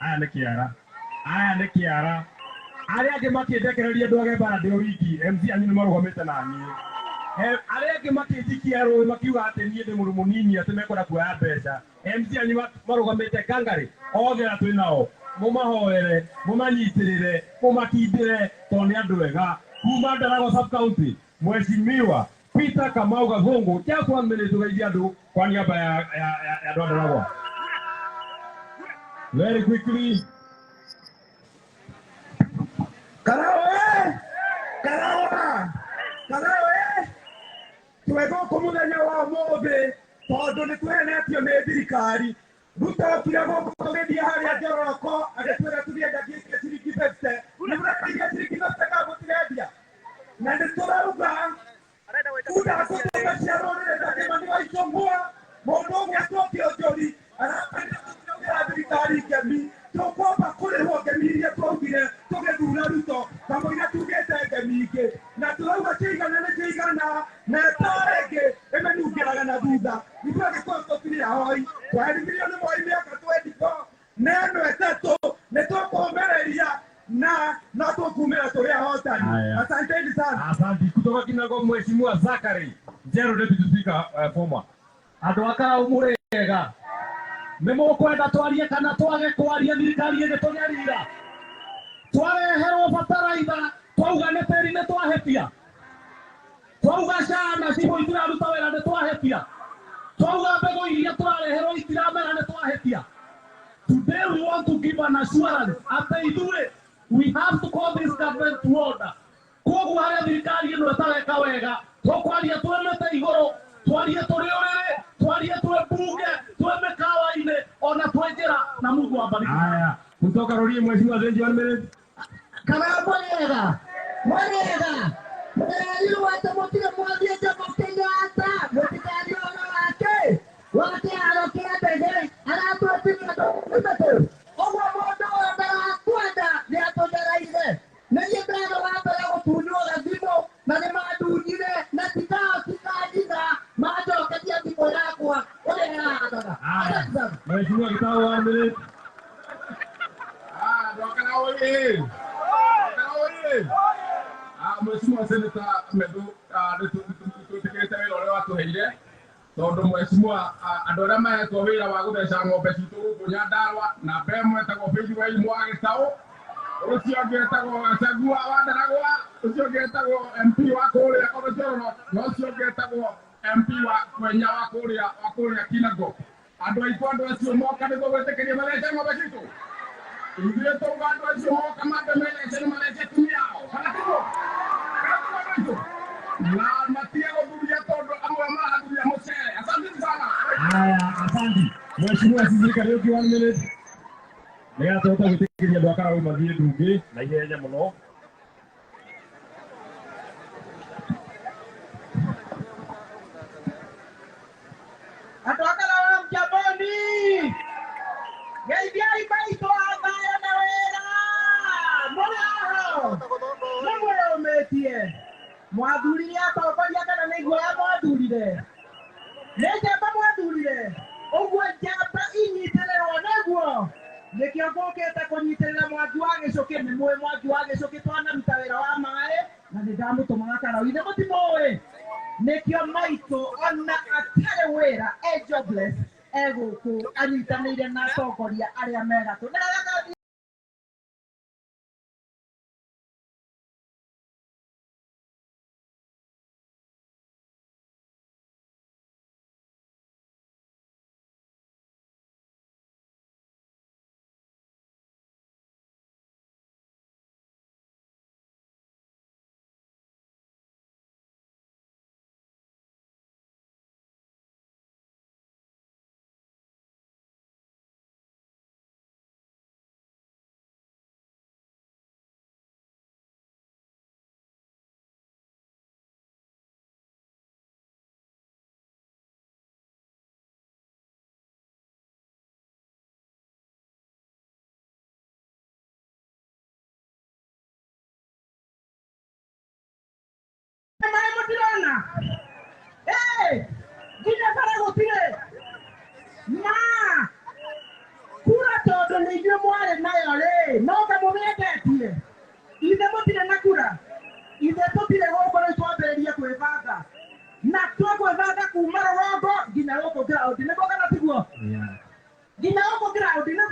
Aya nĩ kĩara, aya nĩ kĩara. Arĩa angĩ makĩndekereria ndwage mbara ndĩ wiki, MC anyu nĩ marũgamĩte na niĩ. Arĩa angĩ makĩnjikia rũĩ makiuga atĩ niĩ ndĩ mũndũ mũnini atĩ mekwenda kuoya mbeca. MC anyu marũgamĩte ngangari othe arĩa twĩ nao, mũmahoere, mũmanyitĩrĩre, mũmakindĩre tondũ nĩ andũ ega. Kuma Ndaragwa sub county, Mheshimiwa Peter Kamau Gathungu, just one minute ũgeithie andũ kwa niaba ya andũ a Ndaragwa. Very quickly. Karao eh! Karao! Karao eh! Twĩ gũkũ mũthenya wa ũmũthĩ tondũ nĩ tũhenetio nĩ thirikari. Ruto okire gũkũ tũgĩthiĩ harĩa Njoroko agĩtwĩra tũrĩendagia ciringi 50. Nĩ mũrendagia ciringi 50 kana mũtirendia? Na nĩ tũrauga kunda gũtũma cia rũrĩrĩ ta Kĩmani wa Icũng'wa, mũndũ ũgwĩtwo Kĩonjori aratwĩra tũtiraugĩra thirikari ngemi, tũkwamba kũrĩhwo ngemi iria twaugire tũgĩthura Ruto kamũira tugĩte ngemi ingĩ, na tũrauga kĩigana nĩ kĩigana na ĩtara ĩngĩ ĩmĩnungĩraga na thutha. Ithuĩ Agĩkũyũ tũtirĩ ahoi, twaherithirio nĩ Moi mĩaka 24 na ĩno ĩtatũ nĩ tũkũmĩrĩria na no tũkumĩra tũrĩ ahotani. Haya. Asanteni sana. Asante. Kutoka Kinango, Mheshimiwa Zachary Njeru, Deputy Speaker, former. Andũ a Karau mũrĩega, nĩ mũkwenda twarie kana twage kwaria thirikari ĩgĩtũnyarira? Twareherwo bataraitha twauga nĩ tĩri nĩ twahĩtia, twauga SHA na cibũ itiraruta wĩra nĩ twahĩtia, twauga mbegũ iria tũrareherwo itiramera nĩ twahĩtia. Today we want to give an assurance atĩ ithuĩ we have to call this government to order. Koguo harĩa thirikari ĩno ĩtareka wega, tũkwaria twĩ mĩtĩ igũrũ, twarie tũrĩ ũrĩrĩ, twarie twĩ mbunge, twĩ mĩkawa-inĩ, ona twĩ njĩra, na Mungu awabariki. Haya, kutoka Rurii, Mheshimiwa Zenji, 1 minute. Kana mwega mwega mũrerirwo atĩ mũtirĩ mwathiĩ Jomo Kenyatta, mũtikarie ũhoro wake wa kĩharo kĩa ndege, aratwĩtirie andũ ũguo mũndũ ũyũ ndarakwenda nĩ atũnyereire. Nĩ niĩ ndarĩ wa mbere gũtunywo gathimũ na nĩ mandunyire na tikanjitha manjokeria thimũ yakwa ũrĩa ĩrahanaga. Haya, Asante sana. Mheshimiwa Gitau, 1 minute. Ah, Ndwakara oye! Ndwakara oye! Ah, Mheshimiwa Senator Methu, nĩ twĩtĩkĩrĩte wĩra ũrĩa watũheire tondũ Mheshimiwa, andũ arĩa mahetwo wĩra wa gũtheca ng'ombe citũ gũkũ Nyandarua, na mbe ĩmwe ĩtagwo Faith Wairimu wa Gĩtaũ, ũcio ũngĩ etagwo Gachagua wa Ndaragwa, ũcio ũngĩ etagwo MP wa kũrĩa Korochororo, na ũcio ũngĩ etagwo MP wa Kwenya wa kũrĩa Kinangop. Andũ aitũ, andũ acio moka nĩguo gwĩtĩkĩria mathece ng'ombe citũ, ithuĩ tauga andũ acio moka mambe methece nĩ mathece atumia ao, kana tiguo? Kana tiguo andũ aitũ? Na matige gũthuria tondũ amwe marathuria mũcere. Asanteni sana. Haya, asante. Mheshimiwa Cecily Kariuki, 1 minute. Nĩgetha tũhote gwĩtĩkĩria andũ a Karau mathiĩ ndungĩ na ihenya mũno. Andũ a Karau mjamboni, geithiai maitũ a thayũ na wĩra, mũrĩ aho nĩ mwĩyũmĩtie. Mwathurire atongoria kana nĩ iguoya mwathurire? Nĩ njamba mwathurire, ũguo njamba inyitĩrĩrwo nĩguo nĩkĩo ngũkĩte kũnyitĩrĩra Mwangi wa Gĩcũkĩ. Nĩ mũĩ Mwangi wa Gĩcũkĩ twanaruta wĩra wa maĩ na nĩ ndamũtũmaga Karau, ithe mũtimũĩ? Nĩkĩo maitũ ona atarĩ wĩra e jobless egũkũ anyitanĩire na atongoria arĩa megatũ nĩ harĩa.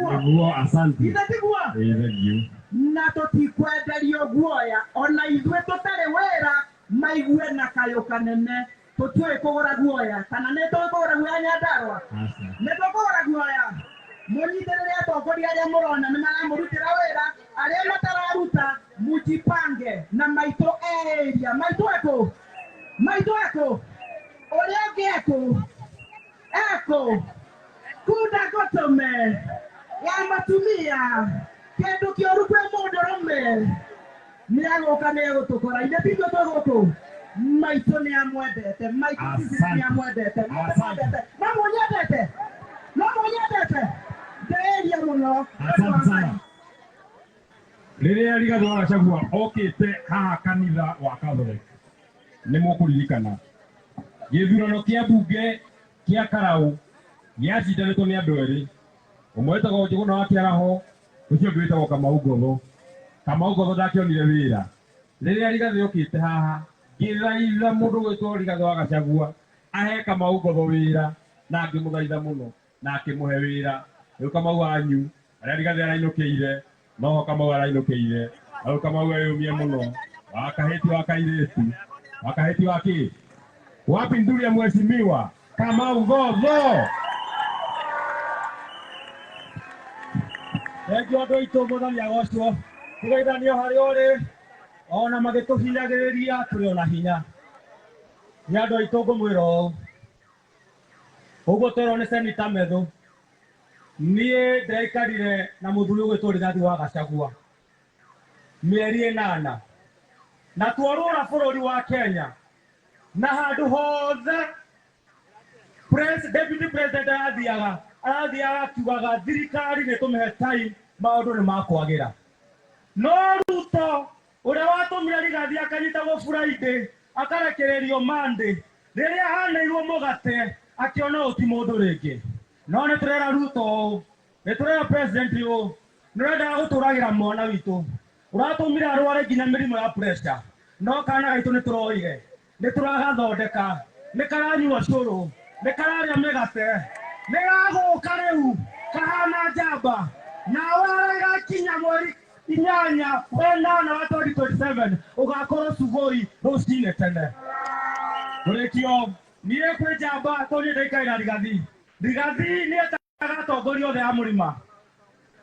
tiguo? Nĩguo, asante. Ithe tiguo? Ĩĩ, thank you. Na tũtikwenderio guoya ona ithuĩ tũtarĩ wĩra maigue na kayũ kanene. Tũtiũĩ kũgũra guoya kana nĩ tũĩ kũgũra guoya Nyandarua? Aca. Nĩ tũkũgũra guoya. Mũnyitĩrĩre atongoria arĩa mũrona nĩ maramũrutĩra wĩra, arĩa matararuta mujipange na maitũ area. Maitũ ekũ? Maitũ ekũ? Ũrĩa ũngĩ ekũ? Ekũ? Kunda ngũtũme ya matumia kĩndũ kĩũru kwĩ mũndũrũme nĩ agũka nĩ egũtũkora. Ithe ti ithuĩ twĩ gũkũ. Maitũ nĩ amwendete, maitũ Asante. nĩ amwendete, Asante. no mũnyendete, no mũnyendete ndĩĩria mũno. Asante sana. Rĩrĩa Rigathĩ wa Gachagua okĩte haha kanitha wa Catholic nĩ mũkũririkana gĩthurano kĩa mbunge kĩa Karau gĩacindanĩtwo nĩ andũ erĩ, ũmwe wĩtagwo Njũgũna wa Kĩaraho, ũcio ũngĩ wĩtagwo Kamau Ngotho. Kamau Ngotho ndakĩonire wĩra. Rĩrĩa Rigathĩ okĩte haha ngĩthaitha mũndũ gwĩtwo Rigathĩ wa Gachagua ahe Kamau Ngotho wĩra, na ngĩmũthaitha mũno na akĩmũhe wĩra. Rĩu Kamau wanyu harĩa Rigathĩ arainũkĩire noho Kamau arainũkĩire. Rĩu Kamau eyũmie mũno wa kahĩti wa kairĩtu wa kahĩti wa kĩ wapi nduri ya mheshimiwa Kamau Ngotho. Thengiũ andũ aitũ, mwathani agocwo. Tũgeithanio harĩa ũrĩ ona magĩtũhinyagĩrĩria tũrĩ ona hinya. Nĩ andũ aitũ ngũmwĩra ũũ, ũguo twerwo nĩ Seneta Methu, niĩ ndĩraikarire na mũthuri ũgwĩtwo Rigathĩ wa Gachagua mĩeri 8 na tworũra bũrũri wa Kenya na handũ hothe deputy president arathiaga akiugaga thirikari nĩ tũmĩhe time maũndũ nĩ makwagĩra. No Ruto ũrĩa watũmire Rigathĩ akanyitagwo Friday akarekererio Monday, rĩrĩa aneirwo mũgate akĩona ũyũ ti mũndũ rĩngĩ. No nĩ tũrera Ruto ũũ, nĩ tũrera president ũũ, nĩ ũrendaga gũtũragĩra mwana witũ, ũratũmire arware nginya mĩrimũ ya pressure, no kana gaitũ nĩ tũroire, nĩ tũragathondeka, nĩ karanyua cũrũ, nĩ kararĩa mĩgate, nĩ gagũka rĩu kahana njamba, nawe gakinya mweri 8 8 wa 2027 ũgakorwo Sugoi rũcinĩ tene. Kũrĩkio niĩ kwĩ njamba tondũ niĩ ndaikarĩra Rigathi. Rigathi nĩ etaga atongoria othe a mũrĩma,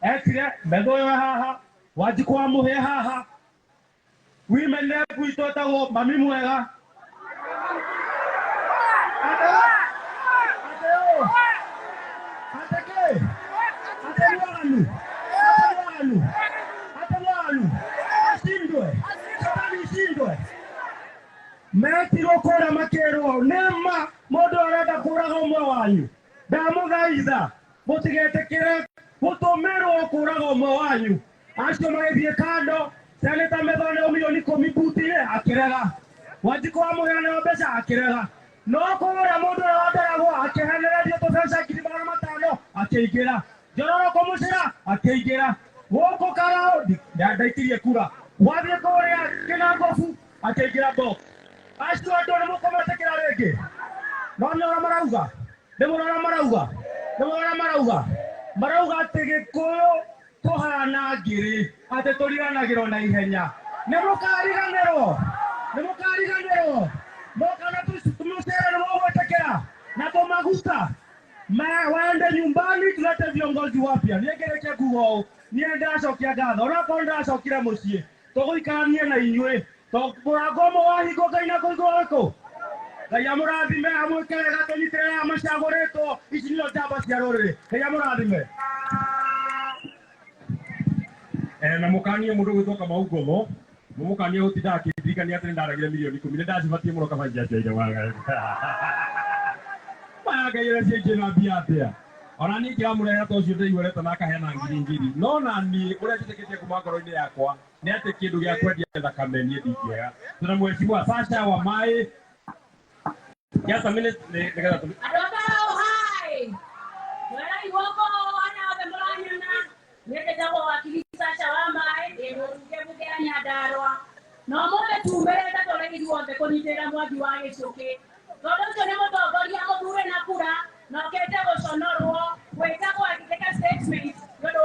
etire Methu ũyũ e haha, Wanjikũ wa Mũhĩa haha, women rep witũ etagwo Mami Mwega. Ate kĩ? Ate nĩ waganu? Ate nĩ waganu? Ate nĩ waganu? Ashindwe. Shetani ishindwe. Metirwo kũrĩa makĩrwo nĩma mũndũ arenda kũraga ũmwe wanyu, ndamũthaitha mũtigetĩkĩre gũtũmĩrwo kũraga ũmwe wanyu. Acio magĩthiĩ kando, Seneta Methu aneo milioni 10 mbuti-inĩ akĩrega, Wanjikũ wa Mũhĩa aneo mbeca akĩrega, no kũrĩa mũndũ ũrĩa wanderagwo akĩhenererio tũbeca 500,000 akĩingĩra, Njororo kũmũcĩra akĩingĩra, gũkũ Karau ndaikirie kura, wathiĩ kũrĩa Kĩnangobu akĩingĩra box. Acio andũ nĩ mũkũmetĩkĩra rĩngĩ? No nĩ ũrĩa marauga, nĩ mũrora marauga, nĩ mũrora marauga, marauga atĩ Gĩkũyũ tũhana ngiri, atĩ tũriganagĩrwo na ihenya. Nĩ mũkariganĩrwo, nĩ mũkariganĩrwo, moka na tũmũcere nĩ mũgwĩtĩkĩra na tũmaguta. Waende nyumbani tulete viongozi wapya. Niĩ ngĩrĩkia kuga ũũ, niĩ ndacokia ngatho, onakorwo nĩndacokire mũciĩ, tũgũikaranie na inyuĩ, tondũ mũrango ũmwe wahingwo Ngai na kũhingwo gũkũ. Ngai amũrathime, amwĩke wega, tũnyitĩrĩre aya macagũrĩtwo, ici nĩo njamba cia rũrĩrĩ. Ngai amũrathime. Na mũkanie mũndũ ũgwĩtwo Kamau Ngotho, mũmũkanie gũtinda akĩndirikania atĩ nĩndaragire milioni 10, nĩndacibatie mũno kaba ingĩaciaire wega. Maya Ngai ũrĩa ciaingĩra mbia atĩa. Ona niĩ ingĩramũrehera ta ũcio ndĩraigua areta na akaheana ngiri ngiri. No na niĩ ũrĩa njĩtĩkĩtie kuma ngoro-inĩ yakwa nĩ atĩ kĩndũ gĩa kwendia thakame niĩ ndingĩoya. Tuna mheshimiwa Sasha wa Mai. Just a minute, nĩgetha tũ- Andũ a Karau, hi. Mwerai guoko ana othe mũranyona. Niĩ njĩtagwo wakiri Sasha wa Mai, ndĩ mũmbunge mbunge ya Nyandarua. Na ũmũthĩ tumĩrĩte tũrĩ ithuothe kũnyitĩrĩra Mwangi wa Gĩcũkĩ. Tondũ ũcio nĩ mũtongoria mũthure na kura, na okĩte gũconorwo, gwĩtagwo agĩtĩka statement nĩ ũndũ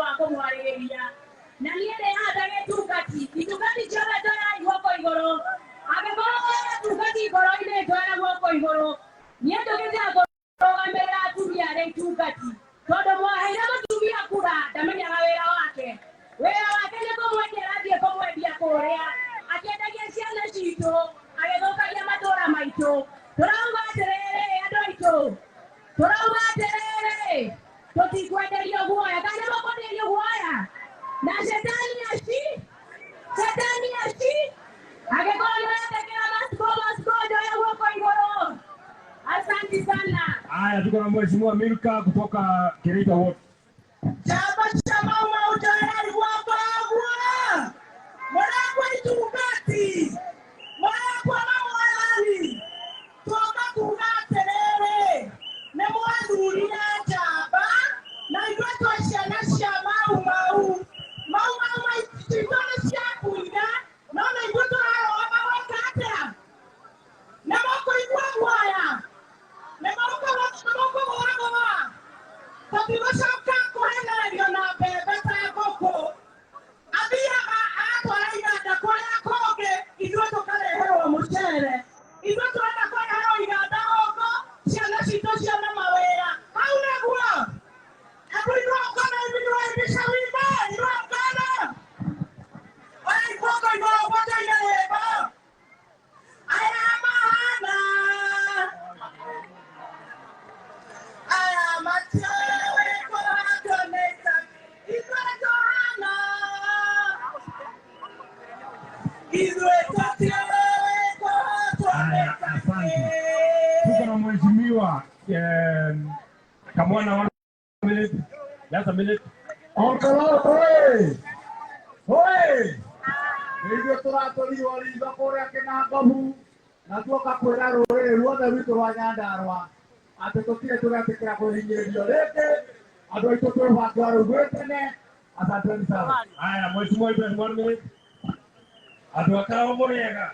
Na shetani ashi, shetani ashi. Angĩkorwo nĩ ũretĩkĩra must go, must go, njoya guoko igũrũ. Asante sana. Haya, tuko na Mheshimiwa Milka kutoka Kirita Ward. Chama cha Mau Mau tayari gwakagwa murakwa itungati murakwa mawalani twoka kuga atiriri ni mwathurire njamba na ithuĩ twĩ ciana cia Mau Mau. Mau Mau maitũ nĩ ciakuire no na ithuĩ tũrarũgama gwĩka atĩa? Nĩ mũkũigua guoya? Nĩ mũkũgũagũa? Tũtigũcoka kũhenererio na mbembe ta ngũkũ. Athiaga agatwara iganda kũrĩa kũngĩ, ithuĩ tũkareherwo mũcere. Ithuĩ tũrenda kũreherwo iganda gũkũ, ciana citũ cione mawĩra. Hau nĩguo. Hebu inua mkono hivi niwaibishe wimbo. Inua mkono. Oya guoko igũrũ ũbataire rwĩmbo. Aya mahana. Aya matiũĩ kũhatwo nĩ ta ithuĩ tũhana. Ithuĩ tũtiũĩ kũhatwo nĩ Haya, ta asante. Tuko na Mheshimiwa Kamwana, one minute. Just a minute. Olkalou oye! Oye! Nĩ ithuĩ tũratũrirwo ritho kũrĩa Kĩnangobu na tuoka kwĩra rũrĩrĩ ruothe rwitũ rwa Nyandarũa atĩ tũtirĩ tũretĩkĩra kwĩhinyĩrĩrio rĩngĩ. Andũ aitũ twĩbange rĩu gwĩ tene. Asanteni sana. Haya, Mheshimiwa Ibrahim, one minute. Andũ a Karau mũrĩega.